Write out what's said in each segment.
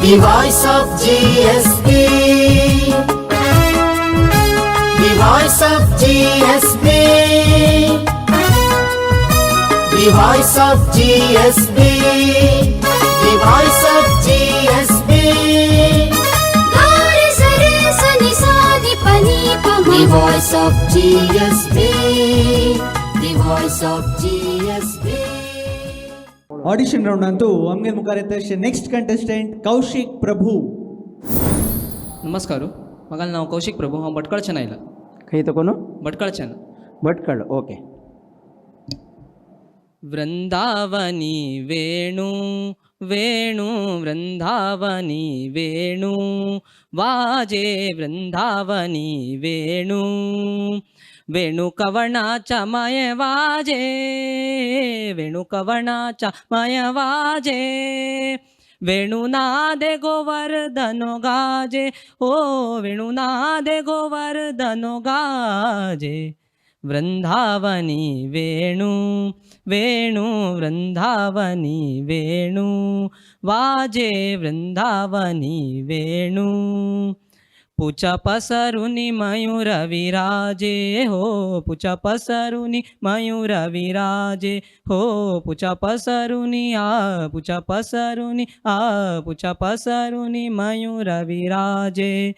The voice of GSB. The voice of GSB. The voice of GSB. The voice of GSB. गा रे सा रे सा नि सा नि प नि प म. The voice of GSB. The voice of GSB. Audition round ಅಂತೂ ಅಮ್ಗೆ ಮುಖಾರಿತ ನೆಕ್ಸ್ಟ್ ಕಂಟೆಸ್ಟೆಂಟ್ ಕೌಶಿಕ್ ಪ್ರಭು. नमस्कार, म्हाका नांव कौशीक प्रभू. हांव भटकळच्यान आयला. खंय तकून? भटकळच्यान. भटकळ, ओके. वृंदावनी वेणू वेणू वृंदावनी वेणू वाजे वृंदावनी वेणू, वेणू कवणाच्या माय वाजे, वेणू कवणाच्या माय वाजे, वेणुनादे गोवर्धनो गाजे, ओ वेणुनादे गोवर्धनो गाजे. वृंदावनी वेणू वेणू वृंदावनी वेणू वाजे वृंदावनी वेणू. पुचा पसरुनी मयूर विराजे हो, पुचा पसरुनी मयूर विराजे हो, पुचा पसरुनी आ, पुचा पसरुनी आ, पुचा पसरुनी मयूर विराजे.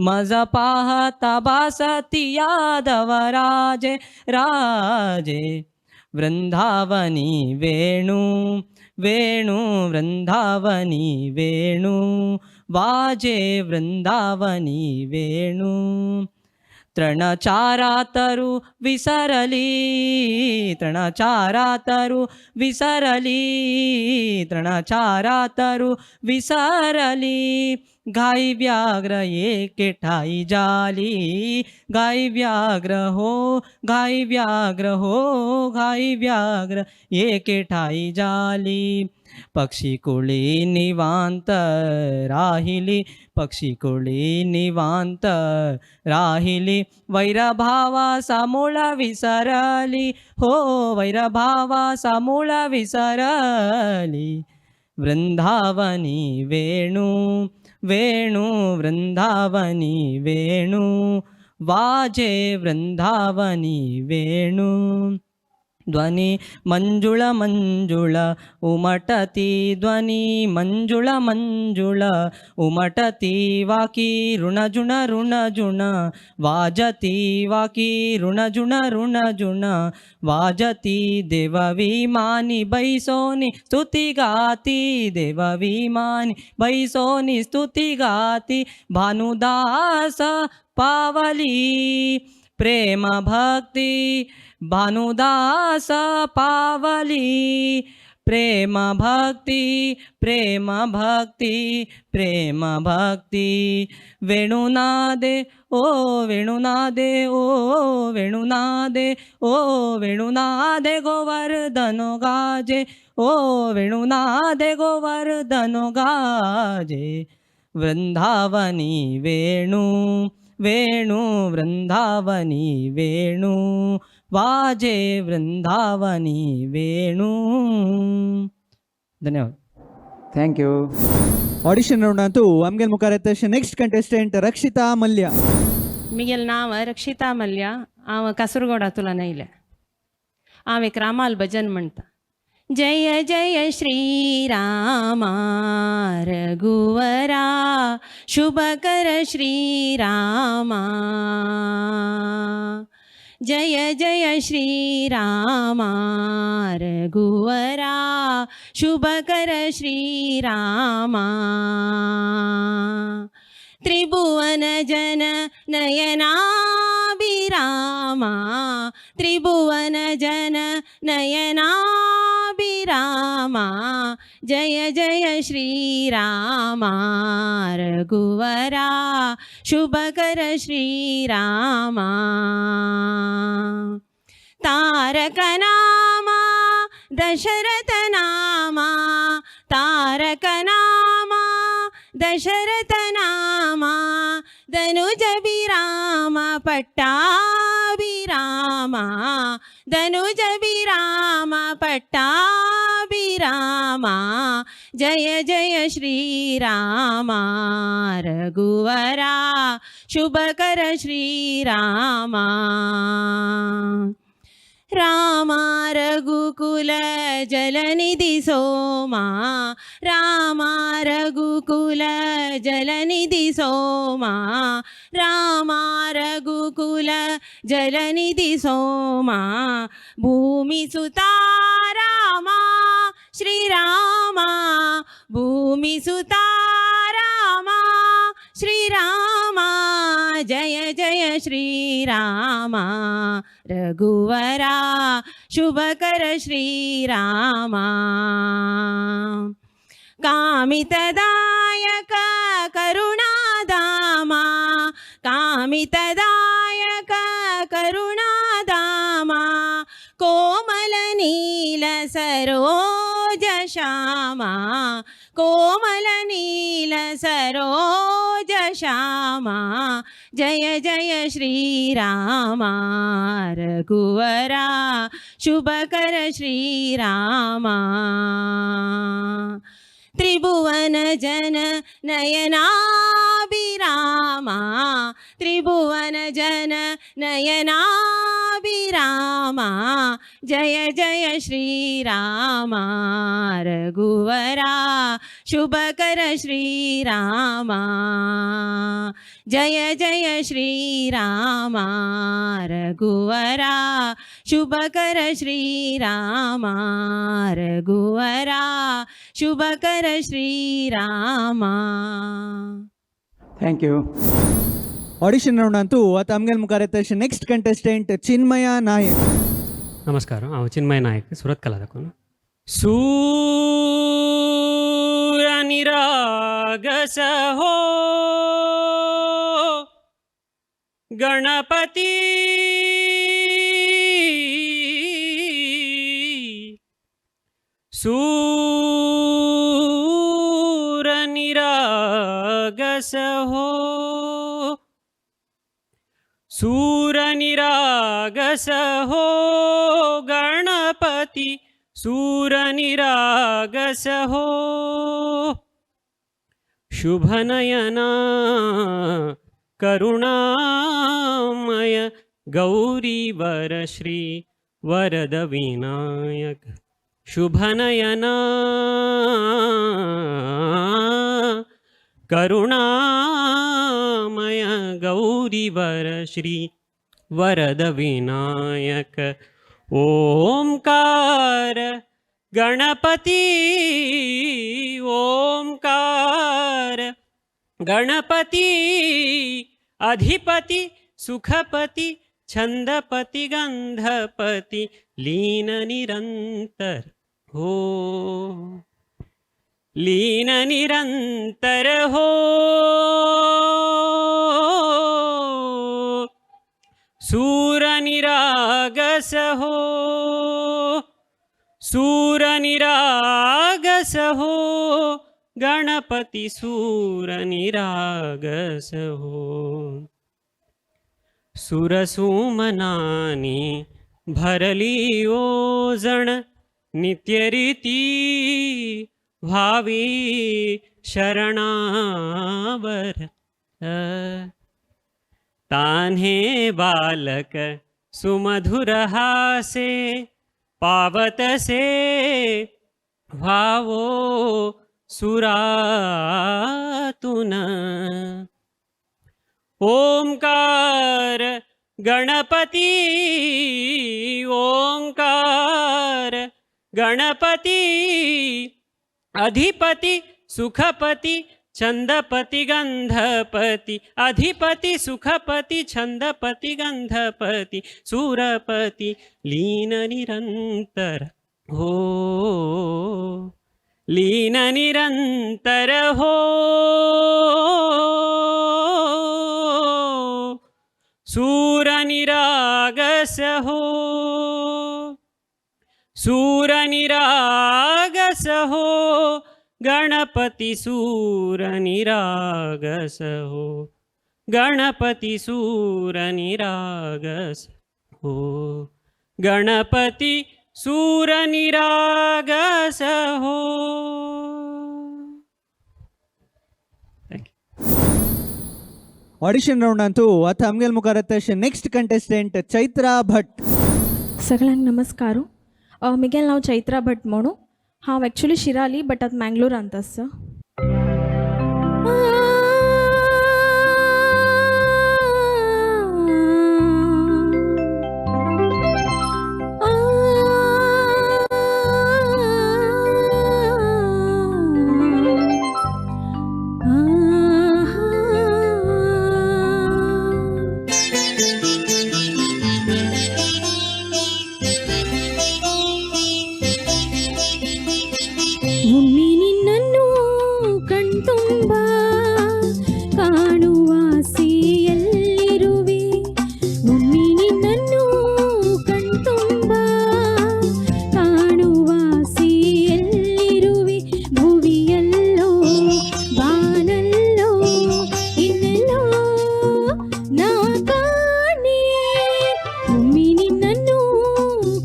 मज पाहता बासती यादव राजे राजे. वृंदावनी वेणू वेणू वृंदावनी वेणू वाजे वृंदावनी वेणू. तृणचारा तरु विसरली, तृणचारा तरु विसरली, तृणचारा तरु विसरली, घाई व्याघ्र एके ठाई जाली, घाई व्याघ्र हो, घाई व्याघ्र हो, घाई व्याघ्र एके ठाई जाली. पक्षी कुळी निवांत राहिली, पक्षी कुळी निवांत राहिली, वैरभावा सामूळ विसरली हो, वैरभावा सामूळ विसरली. वृंदावनी वेणू वेणू वृंदावनी वेणू वाजे वृंदावनी वेणू. ध्वनी मंजुळ मंजुळ उमटती, ध्वनी मंजुळ मंजुळ उमटती, वाकी ऋणझुण ऋणझुण वाजती, वाकी ऋणझुण ऋणझुण वाजती. देवविमानी बैसोनी स्तुती गाती, देवविमानी बैसोनी स्तुती गाती, भानुदास पावली प्रेम भक्ती, भानुदास पावली प्रेम भक्ती, प्रेम भक्ती, प्रेम भक्ती. वेणुनादे ओ वेणुनादे ओ वेणुनादे ओ वेणुनादे गोवर्धनो गाजे, ओ वेणुनादे गोवर्धनो गाजे. वृंदावनी वेणू वेणू वृंदावनी वेणू वाजे वृंदावनी वेणू. धन्यवाद. Thank you. Audition round ಅಂತೂ ಅಮ್ಗೆಲ್ ಮುಖಾರಿತ ನೆಕ್ಸ್ಟ್ ಕಂಟೆಸ್ಟೆಂಟ್ ರಕ್ಷಿತಾ ಮಲ್ಯ. मिगेल नांव रक्षिता मल्ल्या. हांव कासरगोडांतल्यान आयलें. हांव एक रामाल भजन म्हणटा. जय जय श्री रामा रघुवरा, शुभ कर श्री रामा. जय जय श्री रामा रघुवरा, शुभ कर श्री रामा. त्रिभुवन जन नयनाभिरामा, त्रिभुवन जन नयनाभिरामा, जय जय श्री रामा रघुवरा, शुभ कर श्री रामा. तारक नामा दशरथ नामा, तारक नामा दशरथ नामा, धनुज विरामा पट्टाभिरामा, धनुज विरामा पट्टाभिरामा. जय जय श्री रामा रघुवरा शुभकर श्री रामा। रामा रघुकुल जलनिधि सोमा रामा रघुकुल जलनिधि सोमा रामा रघुकुल जलनिधि सोमा भूमिसुता रामा श्रीरामा भूमिसुता रामा श्रीरामा जय जय श्रीरामा रघुवरा शुभकर श्रीरामा। कामितदायक करुणादामा कामितदायक करुणादामा कोमल नील सरोज श्यामा कोमल नील सरोज श्यामा जय जय श्रीरामा रघुवरा शुभकर श्रीरामा। त्रिभुवन जन नयनाभिरामा त्रिभुवन जन नयनाभिरामा जय जय श्रीरामा रघुवरा शुभकर श्रीरामा जय जय श्रीरामा रघुवरा Shubhkar श्रीरामा रघुवरा Shubhkar श्रीरामा। Thank you. Audition round Antu आतां आमगेले मुखार येता नेक्स्ट कंटेस्टंट चिन्मया नायक। नमस्कार, हांव चिन्मय नायक सुरत कला दाखोवन। सूर निरागस हो गणपती सूर निरागस हो सूर निरागस हो गणपती सूर निरागस हो शुभनयना करुणामय गौरी वर श्री वरद विनायक शुभनयना करुणामय गौरी वर श्री वरद विनायक ओमकार गणपती ओमकार गणपती अधिपती सुखपती छंदपती गंधपती लीन निरंतर हो लीन निरंतर हो सूर निरागस हो सूर निरागस हो गणपति सूर निरागस हो सुरसुमनानी भरली ओजण नित्यरीती भावी शरणावर तान्हे बालक सुमधुर हासे पावतसे भावो सुरातुन ओमकार गणपती ओंकार गणपती अधिपती सुखपती छंदपती गंधपती अधिपती सुखपती छंदपती गंधपती सुरपती लीन निरंतर हो लीन निरंतर हो सूर निरागस हो सूर निरागस हो गणपति सूर निरागस हो गणपति सूर निरागस हो गणपति सूर निरागस हो. Thank you. Audition रौंडांतू आतां आमगेल मुखार येता नेक्स्ट कंटेस्टंट चैत्रा भट. सगळ्यांक नमस्कार. म्हगेलें नांव चैत्रा भट म्हणू. हांव एक्चुली शिराली बट आतां मँगलोरांत आसा. ಒಮ್ಮೆ ನಿನ್ನನ್ನು ಕಣ್ತುಂಬ ಕಾಣುವ ಆಸೆಯಲ್ಲಿರುವೆ. ಒಮ್ಮೆ ನಿನ್ನನ್ನು ಕಣ್ತುಂಬ ಕಾಣುವ ಆಸೆಯಲ್ಲಿರುವೆ. ಭುವಿಯಲ್ಲೋ ಬಾನಲ್ಲೋ ಇನ್ನೆಲ್ಲೋ ನಾ ಕಾಣೆ. ಒಮ್ಮೆ ನಿನ್ನನ್ನು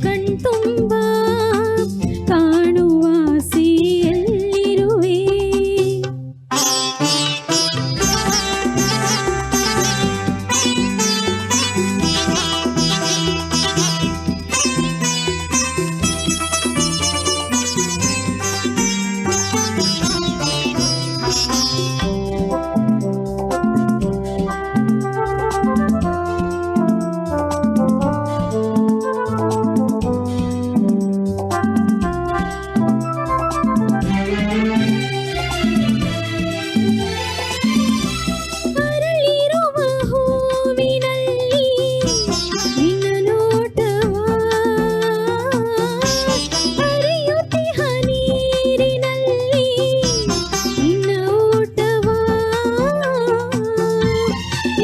ಕಣ್ತುಂಬ ಕಾಣುವ ಆಸೆಯಲ್ಲಿರುವೆ. ಅರಳಿರುವ ಹೂವಿನಲ್ಲಿ ನಿನ್ನ ನೋಟವ, ಹರಿಯುತ್ತಿಹ ನೀರಿನಲ್ಲಿ ನಿನ್ನ ಓಟವ,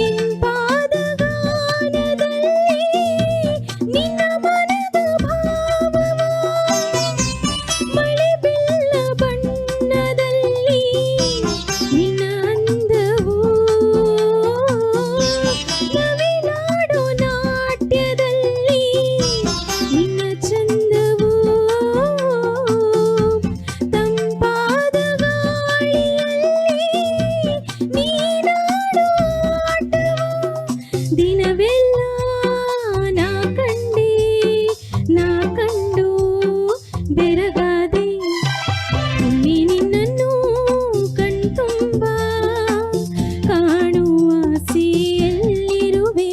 ಇಂಪಾದ ಗಾನದಲ್ಲಿ ನಿನ್ನ ಮನದ ಭಾವವ, ಮಳೆ ಬೆಲ್ಲ ಬಣ್ಣದಲ್ಲಿ ನಿನ್ನ ಅಂದವು, ನವಿಲಾಡೋ ನಾಟ್ಯದಲ್ಲಿ ನಿನ್ನ ಚಂದವು, ತಂಪಾದ ಗಾಳಿಯಲ್ಲಿ ನೀನಾಡೋ ಆಟವು, ದಿನವೆಲ್ಲ ನಾ ಕಂಡೆ, ನಾ ಕಂಡು ಬೆರಗಾದೆ. ಒಮ್ಮೆ ನಿನ್ನನ್ನು ಕಣ್ತುಂಬ ಕಾಣುವ ಆಸೆಯಲ್ಲಿರುವೆ.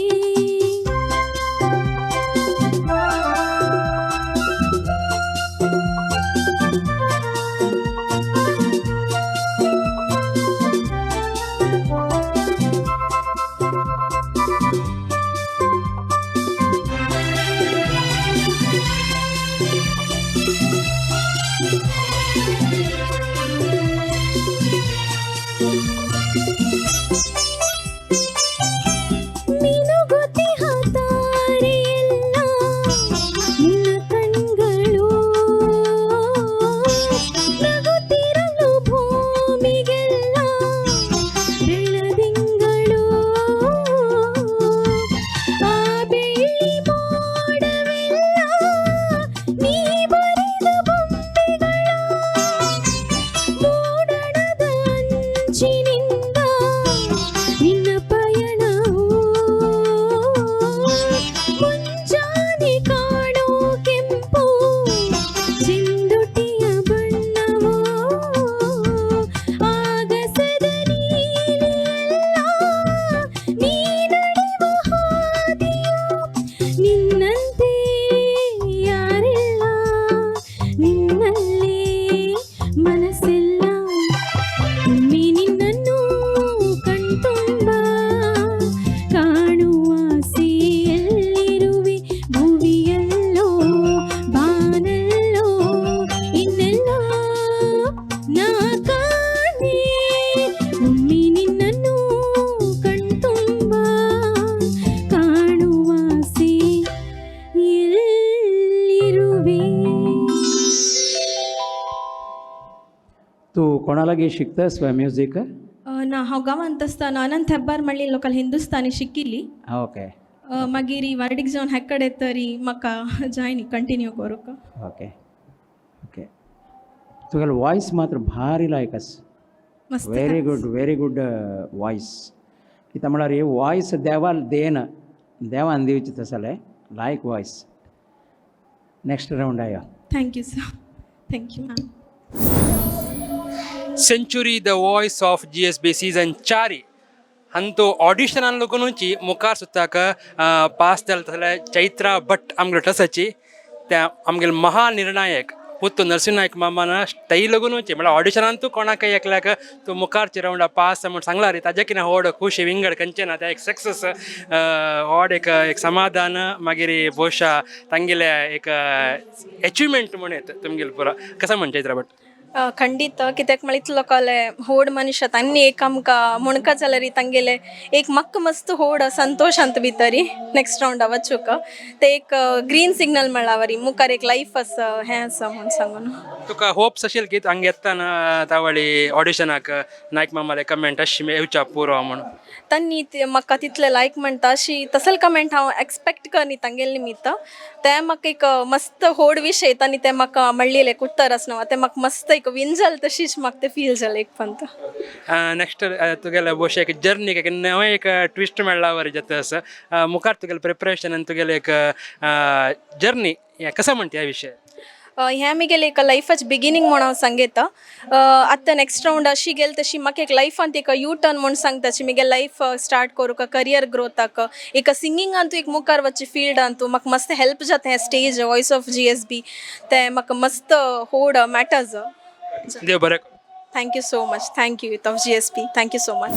ಮಿನುಗುತ್ತಿಹ ತಾರೆಯೆಲ್ಲ ನಿನ್ನ ಕಣ್ಗಳು, ನಗುತ್ತಿರಲು ಭೂಮಿಗೆಲ್ಲ ಬೆಳದಿಂಗಳು, ಆ ಬೆಳ್ಳಿ ಮೋಡವೆಲ್ಲ ನೀ ಬರೆದ ಬೊಂಬೆಗಳ, ಮೂಡಣದ ಅಂಚಿನಿಂದ ನಿನ್ನ ಪಯಣವು, ಮುಂಜಾನೆ ಕಾಣೋ ಕೆಂಪು ಚಿಂದುಟಿಯ ಬಣ್ಣವೋ, ಆಗಸದ ನೀಲಿಯೆಲ್ಲ ನೀ ನಡೆವ ಹಾದಿಯು, ನಿನ್ನಂತೆ ಯಾರಿಲ್ಲ, ನಿನ್ನಲ್ಲೇ ಮನಸ್ಸೆಲ್ಲ. ಒಮ್ಮೆ ನಿನ್ನನ್ನು ಕಣ್ತುಂಬ ಕಾಣುವ ಆಸೆಯಲ್ಲಿರುವೆ. ಭುವಿಯಲ್ಲೋ ಬಾನಲ್ಲೋ ಇನ್ನೆಲ್ಲೋ ನಾ ಕಾಣೆ. ಒಮ್ಮೆ ನಿನ್ನನ್ನು ಕಣ್ತುಂಬ ಕಾಣುವ ಆಸೆಯಲ್ಲಿರುವೆ. तूं कोणा लागीं शिकता स्वय म्युजीक? ना, हांव गांवांत आसतना अनंत हेब्बार म्हणली लोकल हिंदुस्तानी शिकिल्ली. ओके. मागीर वार्डीक जावन हेकड येतरी म्हाका जायनी कंटिन्यू करूंक. ओके ओके, तुगेलो वॉयस मात्र भारी लायक आसा. मस्त. Very good, very good voice. कित्या म्हळ्यार ही वॉयस देवान देन, देवान दिवची तसलें लायक वॉयस. नेक्स्ट रावंड आयो. Thank you sir, thank you ma'am. Century the voice of GSB season 4 ಅಂತು ಆಡಿಷನ್ ಅನ್ಲುಕುನುಂಚಿ मुखार सुद्दाक पास जालें जाल्यार चैत्रा भट आमगेलो टसाची त्या आमगेलो महानिर्णायक पुत्तू नरसिंह नायक मामान स्टैल लगूनची म्हळ्यार ऑडिशनान तूं कोणाकय एकल्याक तूं मुखारचे रावंडा पास म्हूण सांगला रे, ताजे कितें व्हड खुशी विंगड खंयचें ना. तें एक सक्सेस, व्हड एक एक समाधान, मागीर ಬಹುಶಃ तांगेले एक एचिवमेंट म्हण येता तुमगेले पुरो. कसो म्हण चैत्रा भट? ಖಂಡಿತ, कित्याक म्हळ्यार इतलो लोकांले होड मनुष्य तांणी एक आमकां म्हणका जाल्यार तांगेले एक म्हाका मस्त होड संतोश अंत भितरी नेक्स्ट रावंडा वचूक ते एक ग्रीन सिग्नल मेळ्ळा वरी मुखार एक लायफ आसा, हें आसा म्हूण सांगून. तुका होप्स अशेल की हांगा येतना तावळी ऑडिशनाक नायक मामाले कमेंट अशी येवच्या पुरो म्हूण? तांणी म्हाका तितले लायक म्हणटा अशी तसले कमेंट हांव एक्सपेक्ट करनी तांगेले निमित्त. ते म्हाका एक मस्त होड विशय तांणी ते म्हाका म्हणलेले उत्तर आसना, ते म्हाका मस्त एक विन जालें, तशीच म्हाका ते फील जालें एक पंत. नेक्स्ट तुगेले ಬಹುಶಃ एक जर्नीक एक नवें एक ट्विस्ट मेळ्ळा वरी जाता आसा. मुखार तुगेलें प्रिपरेशन आनी तुगेलें एक जर्नी कसो म्हणटा ह्या विशय? हें म्हगेलें एक लायफाचे बिगिनींग म्हूण हांव सांगता. आतां नेक्स्ट रावंड अशी गेली तशी म्हाका एक लायफांत एक यू टर्न म्हूण सांगता म्हगे लायफ स्टार्ट करूंक, करियर ग्रोथाक, एक सिंगिंगांतू एक मुखार वचचे फिल्डांतू म्हाका मस्त हेल्प जाता. हें स्टेज वॉयस ऑफ जीएसबी तें म्हाका मस्त होड मॅटर्स. देव बरें करूं. Thank you so much, thank you youth of GSB, thank you so much.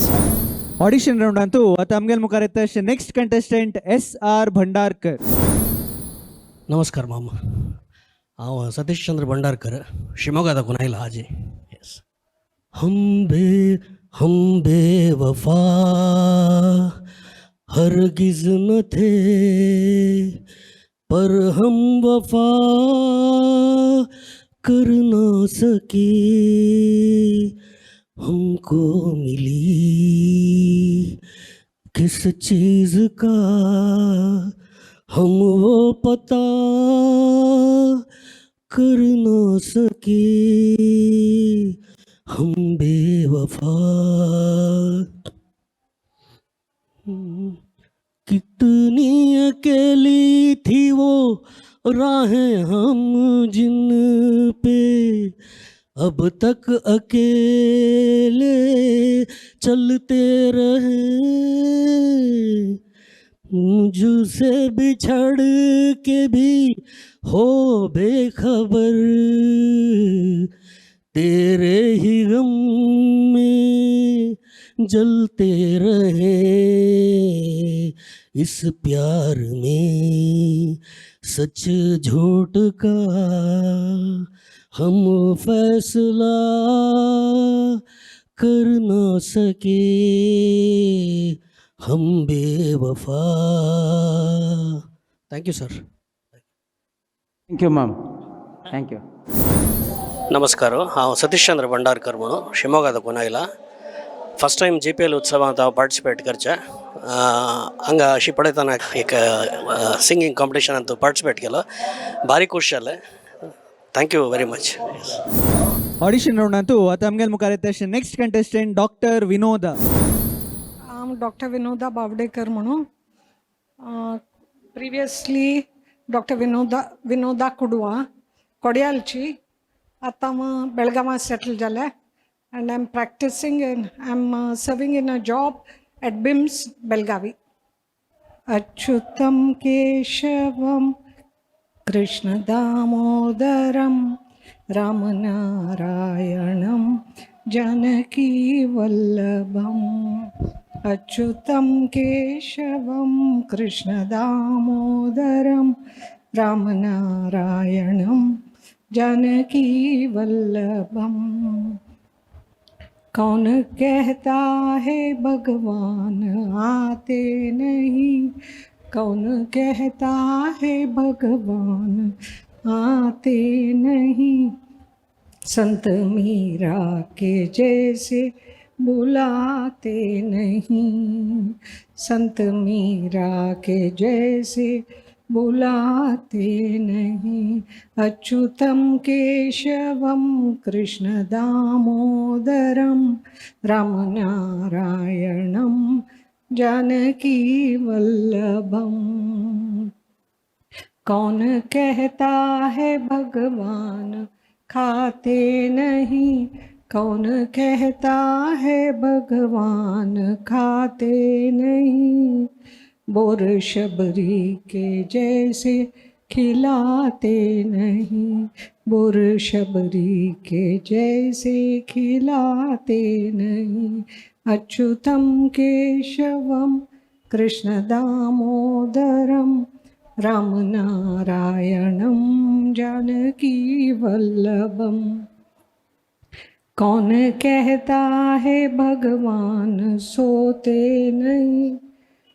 Audition round ಅಂತೂ ಆತ ಆಮ್ಗೆಲ್ ಮುಖಾರ್ next contestant S R Bhandarkar. नमस्कार मामा, हांव सतीश चंद्र भंडारकर, शिमोगा दाखून आयला आजी. येस. हम बेवफा हरगिज न थे, पर हम वफा कर ना सके. हमको मिली किस चीज़ का हम वो पता कर ना सके. हम बेवफा. कितनी अकेली थी वो राहें हम जिन पे अब तक अकेले चलते रहे. मुझसे बिछड़ के भी हो बेखबर, तेरे ही गम में जलते रहे. इस प्यार में सच झूठ का हम फैसला कर ना सके. हम बेवफा. Thank you sir. Thank you ma'am, thank you. ನಮಸ್ಕಾರ, हांव सतीश चंद्र भंडारकर म्हणून शिमोगा दाखून आयला. फर्स्ट टायम जीपीएल उत्सवांत हांव पार्टिसिपेट करचें. हांगा अशी पळयतना एक सिंगींग कॉम्पिटिशनांत पार्टिसिपेट केलो, भारी खूश जालें. Thank you very much. Audition round ಅಂತೂ ಆತ ಆಮ್ಗೆಲ್ ಮುಖಾರ್ ನೆಕ್ಸ್ಟ್ ಕಂಟೆಸ್ಟೆಂಟ್ ಡಾಕ್ಟರ್ ವಿನೋದ. हांव डॉक्टर विनोदा बावडेकर म्हणून, प्रिवियसली डॉक्टर विनोदा विनोदा कुडवा, कोडियालची. आतां हांव बेळगांवां सेटल जालें and I am practicing in I am serving in a job at BIMS Belagavi. अच्युतं केशवं कृष्णदामोदरं रामनारायणं जानकीवल्लभम्. अच्युतं केशवं कृष्णदामोदरं रामनारायणं जानकीवल्लभम्. कौन कहता है भगवान आते नहीं? कौन कहता है भगवान आते नहीं? संत मीरा के जैसे बुलाते नहीं, संत मीरा के जैसे बुलाते नहीं। अच्युतं केशवं कृष्ण दामोदरं राम नारायणं जानकी वल्लभम। कौन कहता है भगवान खाते नहीं, कौन कहता है भगवान खाते नहीं, बोर शबरी के जैसे खिलाते नहीं, बोर शबरी के जैसे खिलाते नहीं। अच्युतं केशवं कृष्ण दामोदरं राम नारायणं जानकी वल्लभम। कौन कहता है भगवान सोते नहीं,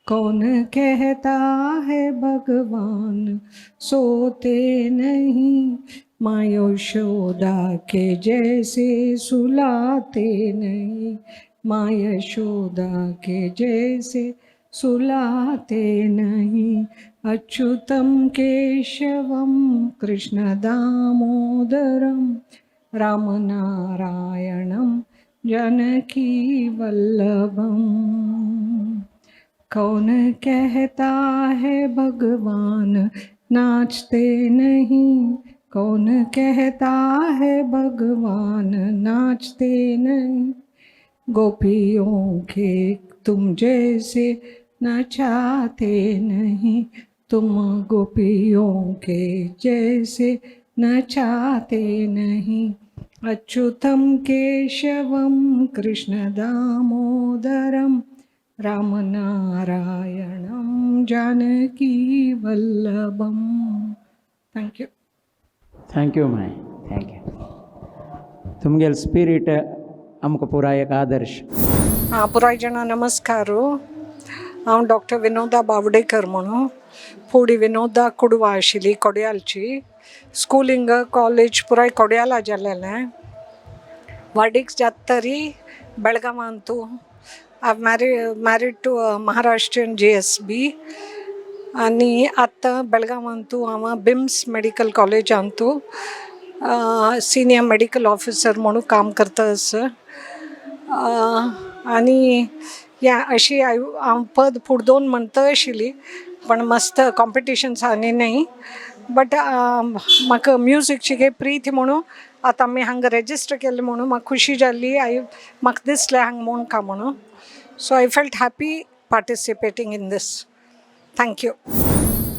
कौन कहता है भगवान सोते नहीं, माँ यशोदा के जैसे सुलाते नहीं, माँ यशोदा के जैसे सुलाते नहीं। अच्युतं केशवं कृष्ण दामोदरं राम नारायणं जानकी वल्लभम। कौन कहता है भगवान नाचते नहीं, कौन कहता है भगवान नाचते नहीं, गोपियों के तुम जैसे नचाते नहीं, तुम गोपियों के जैसे नचाते नहीं। अच्युतं केशवं कृष्ण दामोदरं राम नारायणं Janaki Vallabham. Thank you. Thank you my, thank you. तुमगेल spirit आमकां पुराय एक आदर्श. हां, पुराय जाणां नमस्कार. हांव डॉक्टर विनोदा बावडेकर म्हणून फुडें विनोदा कुडवा आशिल्ली कोडयालची. स्कुलिंग कॉलेज पुराय कोडयाला जालेलें. वाडीक जाता तरी बेळगांवांतू. I married to Maharashtrian GSB आनी आतां बेळगांवांतू हांव बिम्स मेडिकल कॉलेजांतू सिनियर मेडिकल ऑफिसर म्हणून काम करता आसा. आनी या अशी हांव पद फुडदोन म्हणटा आशिल्ली, पण मस्त कॉम्पिटिशन्स आनी न्ही, बट म्हाका म्युजिकची काही प्रीत म्हणून आतां आमी हांगा रेजिस्टर केलें म्हणून म्हाका खुशी जाली. I म्हाका दिसलें हांगा म्हूण का म्हणून, so I felt happy participating in this. Thank you.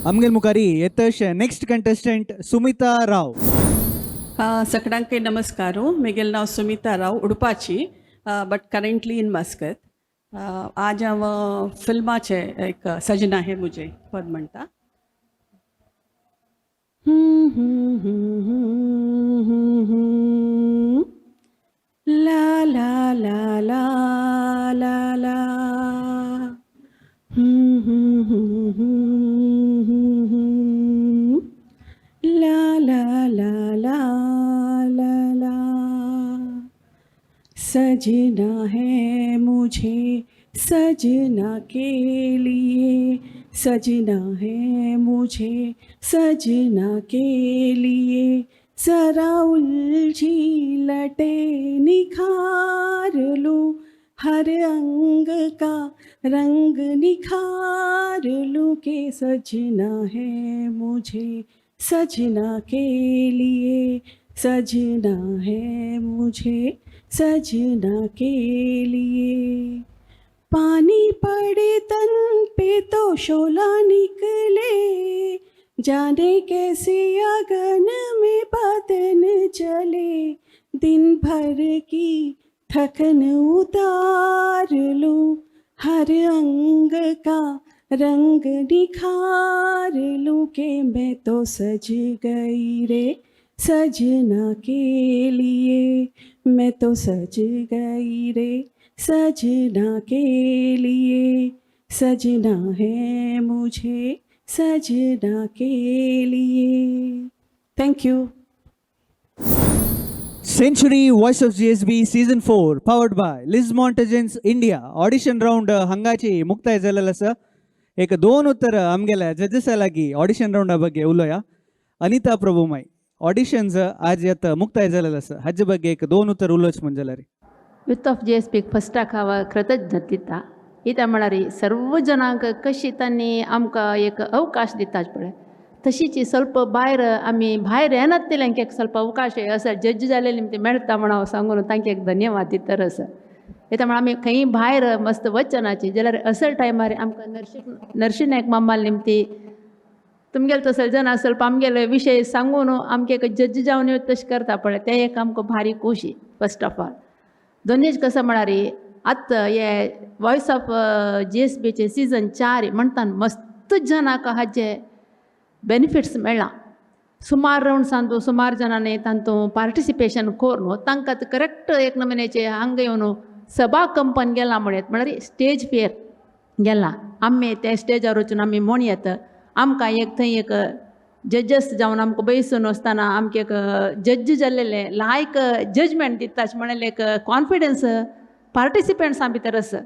आमगेल मुखारी येतश नेक्स्ट कंटेस्टंट सुमिता राव. सगळ्यांक नमस्कार. म्हगेलें नांव सुमिता राव, उडपाची, बट करंटली इन मस्कत. आज हांव फिल्माचें एक सजना है मुझे पद म्हणटा. ला ला ला ला ला ला, ला ला ला ला ला ला. सजना है मुझे सजना के लिए, सजना है मुझे सजना के लिए, जरा उलझी लटे निखार लूँ, हर अंग का रंग निखार लूँ के सजना है मुझे सजना के लिए, सजना है मुझे सजना के लिए. पानी पड़े तन पे तो शोला निकले, जाने कैसे अगन में बदन चले, दिन भर की थकन उतार लूँ, हर अंग का रंग निखार लूँ के मैं तो सज गई रे सजना के लिए, मैं तो सज गई रे सजना के लिए, सजना है मुझे सजना के लिए. Thank you. Century Voice of GSB season 4 powered by Liz Montagens India audition round हांगाची मुक्ताय जालेलो आसा. एक दोन उत्तर आमगेल्या जजसा लागीं ऑडिशन रावंडा ಬಗ್ಗೆ उलोया. अनिता प्रभुमाई, ऑडिशन्स आज आतां मुक्ताय जालेलो आसा, हाजे ಬಗ್ಗೆ एक दोन उतर उलोवच म्हण जाल्यार. यूथ ऑफ जीएसबीक फस्टाक हांव कृतज्ञ दिता. कित्याक म्हळ्यार सर्व जणांक कशी तांणी आमकां एक अवकाश दितात पळय, तशीच ಸ್ವಲ್ಪ भायर आमी भायर येनातलेंक एक ಸ್ವಲ್ಪ अवकाश असो जज जालेले ते मेळटा म्हण हांव सांगून तांकां एक धन्यवाद दितर आसा. कित्याक म्हळ्यार आमी खंय भायर मस्त वचनाची जाल्यार असल टायमार आमकां नरशिंह नायक मामाल निमती तुमगेले तसले जाणां ಸ್ವಲ್ಪ आमगेले विशय सांगून आमगे एक जज जावन तशें करता पळय, तें एक आमकां भारी खोशी. फस्ट ऑफ ऑल दोनीच कसो म्हळ्यार आतां हे वॉयस ऑफ जीएसबीचे सिजन 4 म्हणटा मस्त जनांक हाजे बेनिफिट्स मेळ्ळा. सुमार रावंड्सांतू सुमार जणांनी तांतू पार्टिसिपेशन करून तांकां करेक्ट एक नमुन्याचे हांगा येवन सभा कंपन गेला म्हणत, म्हळ्यार स्टेज फेर गेला. आमी त्या स्टेजार वचून आमी म्हणयत आमकां एक थंय एक जजस जावन आमकां बैसून वचतना आमकां एक जज जाल्लेले लायक जजमेंट दिता म्हणलें एक कॉन्फिडन्स पार्टिसिपंट्सां भितर आसा.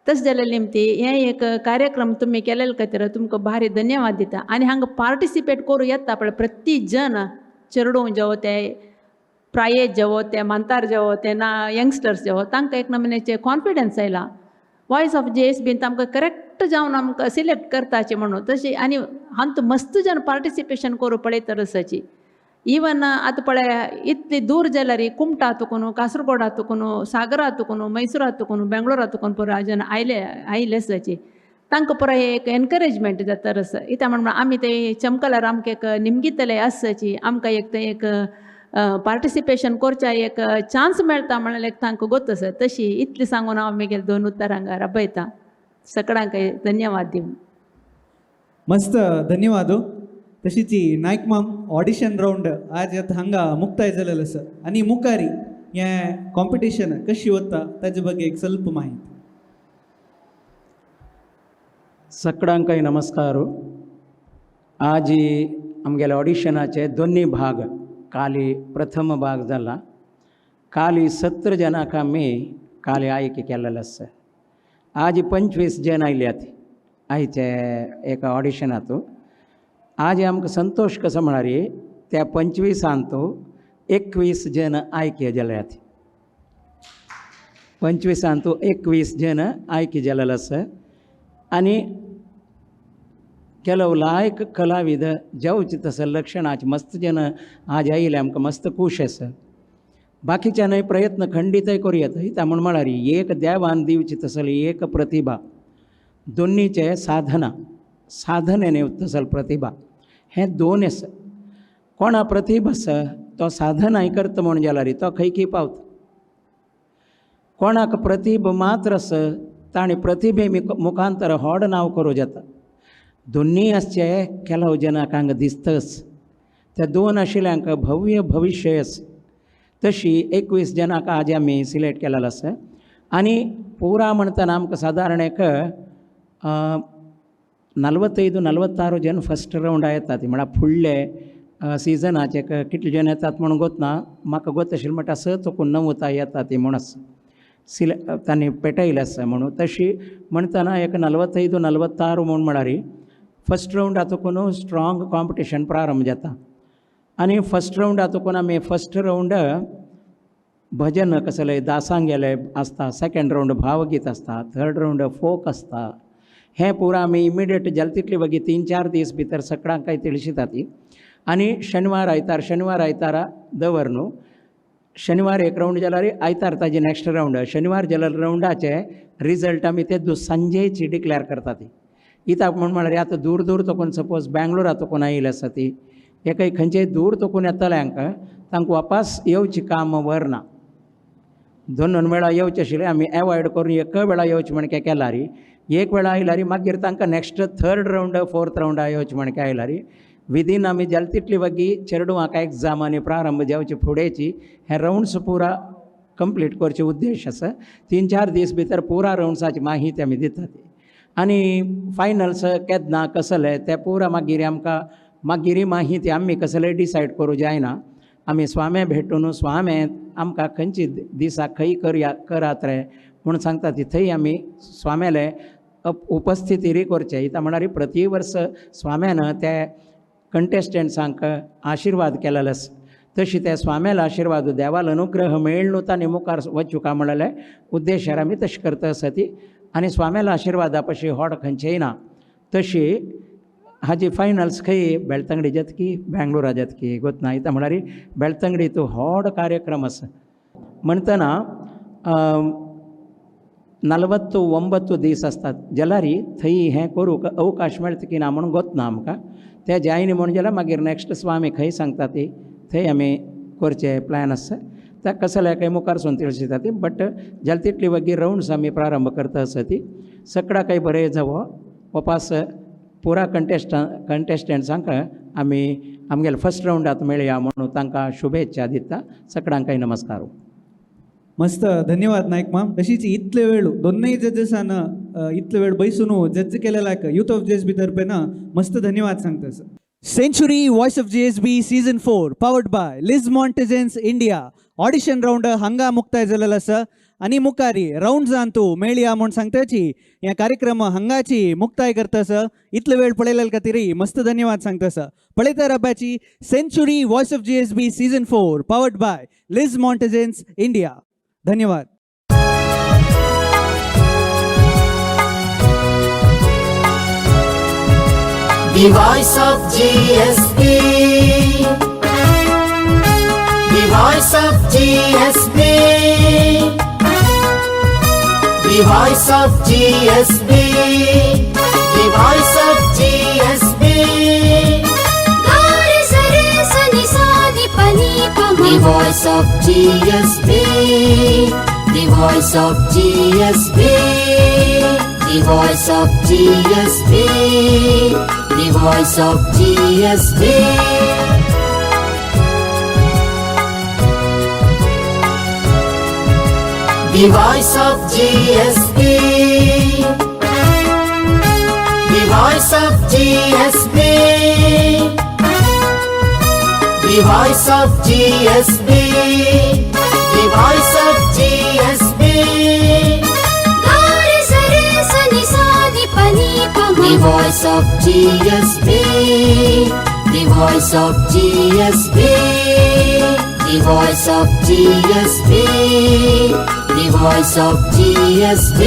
तशें जालें निमती हें एक कार्यक्रम तुमी केलेले खातीर तुमकां भारी धन्यवाद दिता. आनी हांगा पार्टिसिपेट करूं येता पळय प्रति जन, चेडूं जेवो ते प्रायेज जेवो ते मांतार जेवो ते ना यंगस्टर्स जेवो, तांकां एक नमुन्याचें कॉन्फिडन्स आयला. वॉयस ऑफ जीएसबीन आमकां करेक्ट जावन आमकां सिलेक्ट करताचे म्हणून तशें. आनी हांतू मस्त जन पार्टिसिपेशन करूं पळयता रसाची. इवन आतां पळय इतली दूर जाल्यार कुमटा तुकून, कासरगोडा तुकून, सागरा तुकून, मैसुरा तुकून, बेंगलोरा तुकून पुरा जन आयले आयले आसाची, तांकां पुरा एक एनकरेजमेंट जाता रस. कित्याक म्हण आमी ते चमकल्यार आमकां एक निमगितले आसाची, आमकां एक थंय एक पार्टिसिपेशन करच्या एक चान्स मेळटा म्हणल्यार एक तांकां गोत आसा. तशी इतली सांगून हांव मागीर दोन उतरां हांगा राबयता. सगळ्यांक धन्यवाद दिवन. मस्त धन्यवाद. तशीच नायक माम, ऑडिशन रावंड आज आतां हांगा मुक्ताय जालेलो आसा आनी मुखारी हें कॉम्पिटिशन कशी वता ताजे ಬಗ್ಗೆ एक ಸ್ವಲ್ಪ माहिती. सगळ्यांकय नमस्कार. आज आमगेले ऑडिशनाचे दोन्ही भाग, काली प्रथम भाग जाला, काली 17 जणांक आमी काली आयके केलेले आसा. आज 25 जण आयल्यात आयचे एका ऑडिशनांत. आज आमकां संतोश कसो म्हळ्यार त्या 25 21 जण आयके जाल्यात. 25 21 जण आयके जालेले आसा. आनी ಕೆಲವು लायक कलाविद जावचे तसं लक्षणाचे मस्त जण आज आयले, आमकां मस्त खूश आसा. बाकीच्यानय प्रयत्न खंडीतय करूं येता. त्या म्हूण म्हळ्यार एक देवान दिवची तसली एक प्रतिभा, दोन्हीचे साधना, साधनेने तसल प्रतिभा, हें दोन आसा. कोणा प्रतिभा आसा तो साधनाय करता म्हूण जाल्यार तो खंय खंय पावता. कोणाक प्रतिभा मात्र आसा ताणें प्रतिभे मुखांतर व्हड नांव करूं जाता. दोन्ही आसचे केलाव जनाक हांगा दिसतच त्या दोन आशिल्ल्यांक भव्य भविश्य आसा. तशी 21 जनांक आज आमी सिलेक्ट केलेलो आसा. आनी पुरा म्हणटना आमकां सादारण एक 45-46 जन फस्ट रावंड येतात. म्हळ्यार फुडले सिजनाचे कितले जण येतात म्हणून गोत ना, म्हाका गोत आशिल्लें म्हणटा 6 चोकून 9 येतात ती म्हूण आसा सिले तांणी पेटयलें आसा म्हणून. तशी म्हणटना एक 45-46 म्हूण म्हळ्यार फस्ट रावंड जातकून स्ट्रांग कॉम्पिटिशन प्रारंभ जाता. आनी फस्ट रावंड जातकून आमी फस्ट रावंड भजन कसलें दासांगेलें आसता, सेकेंड रावंड भावगीत आसता, थर्ड रावंड फोक आसता. हें पुरा आमी इमिडिएट जाता तितले वगी 3-4 दीस भितर सगळ्यांक काय तिळशिता ती. आनी शनिवार आयतार, शनिवार आयतारा दवर न्हू, शनिवार एक रावंड जाल्यार आयतार ताजी नेक्स्ट रावंड. शनिवार जाल्यार रावंडाचे रिजल्ट आमी ते सांजेची डिक्लेअर करता ती. कित्याक म्हूण म्हळ्यार आतां दूर दूर तकून सपोज बेंगलोरा तकून आयिल्ले आसा ती एकय खंयचेय दूर तकून येतल्यांक तांकां वापस येवचें काम व्हरना. दोन दोन वेळा येवचें आशिल्लें आमी एवॉयड करून एक वेळा येवचें म्हण केल्यार एक वेळा आयल्यार मागीर तांकां नेक्स्ट थर्ड रावंड फोर्थ रावंडा येवचें म्हण आयल्यार विदीन आमी जाता तितली वगी चेडवांक एग्जाम आनी प्रारंभ जावचे फुडेंची हे रावंड्स पुरा कंप्लीट करचे उद्देश आसा. 3-4 दीस भितर पुरा रावंड्साची माहिती आमी दितात. आनी फायनल्स केन्ना कसले ते पुरा मागीर आमकां मागीर माहिती आमी कसले डिसायड करूं जायना. आमी स्वामे भेटून स्वामे आमकां खंयची दिसा खंय करया करात रे म्हूण सांगता ती थंय आमी स्वाम्याले उपस्थिती री करचे. इता म्हळ्यार प्रति वर्स स्वाम्यान ते कंटेस्टंट्सांक आशिर्वाद केलेलो आसा. तशी ते स्वाम्याला आशिर्वाद देवाल अनुग्रह मेळ्ळो तांणी मुखार वचूका म्हणलेले उद्देशार आमी तशें करता आसा ती. आनी स्वाम्याला आशिर्वादा पशी होड खंयचेय ना. तशी हाजी फायनल्स खंय बेळतंगडी जातकी बेंगलोरा जातकी गोत ना. इता म्हळ्यार बेळतंगडी तो व्हड कार्यक्रम आसा. म्हणटना 49 दीस आसतात जाल्यार थंय हें करूंक अवकाश मेळटा की ना म्हूण गोत ना आमकां. ते जायना म्हूण जाल्यार मागीर नॅक्स्ट स्वामी खंय सांगता ती थंय आमी करचे प्लॅन आसा. त्या कसल्या काय मुखार सून तिळशिता ती बट जाल्यार तितली मागीर रावंड्स आमी प्रारंभ करता आसा ती. सगळा काय बरें जावो वपास पुरा कंटेस्टंट्सांक आमी आमगेले फर्स्ट रावंडात मेळया म्हणून तांकां शुभेच्छा दिता. सगळ्यांकय नमस्कार. मस्त धन्यवाद नायक माम. तशीच इतले वेळ दोनय जजेसान इतले वेळ बैसून जज केलेल्याक यूथ ऑफ GSB तर्फेन मस्त धन्यवाद सांगता. Century voice of GSB season 4 powered by Liz Montagens India audition round हांगा मुक्ताय जालेलो आसा आनी मुखारी रावंड्सांतू मेळया म्हूण सांगताची ह्या कार्यक्रम हांगाची मुक्ताय करता आसा. इतले वेळ पळयलेले खातीर मस्त धन्यवाद सांगता आसा. पळयता रब्याची century voice of GSB season 4 powered by Liz Montagens India. धन्यवाद. The voice of GSB. The voice of GSB. The voice of GSB. The voice of GSB. गा रे स रे स नि सा नि प नि प म. The voice of GSB. The voice of GSB. The voice of GSB. The voice of GSB. The voice of GSB. The voice of GSB. The voice of GSB. The voice of GSB. गा रे स रे स नि सा नि प नि प म. The voice of GSB. The voice of GSB. The voice of GSB. The voice of GSB.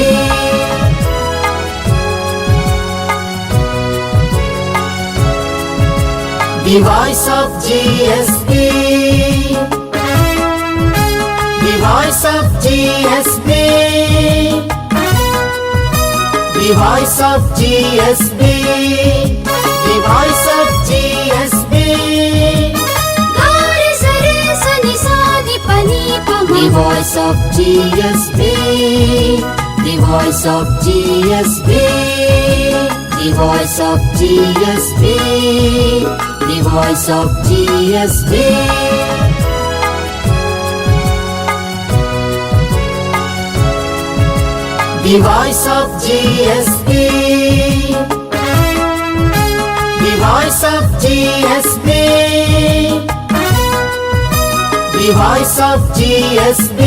The voice of GSB. The voice of GSB. The voice of GSB. The voice of GSB. गा रे स रे स नि सा नि प नि प म. The voice of GSB. The voice of GSB. The voice of GSB. The voice of GSB. The voice of GSB. The voice of GSB. The voice of GSB.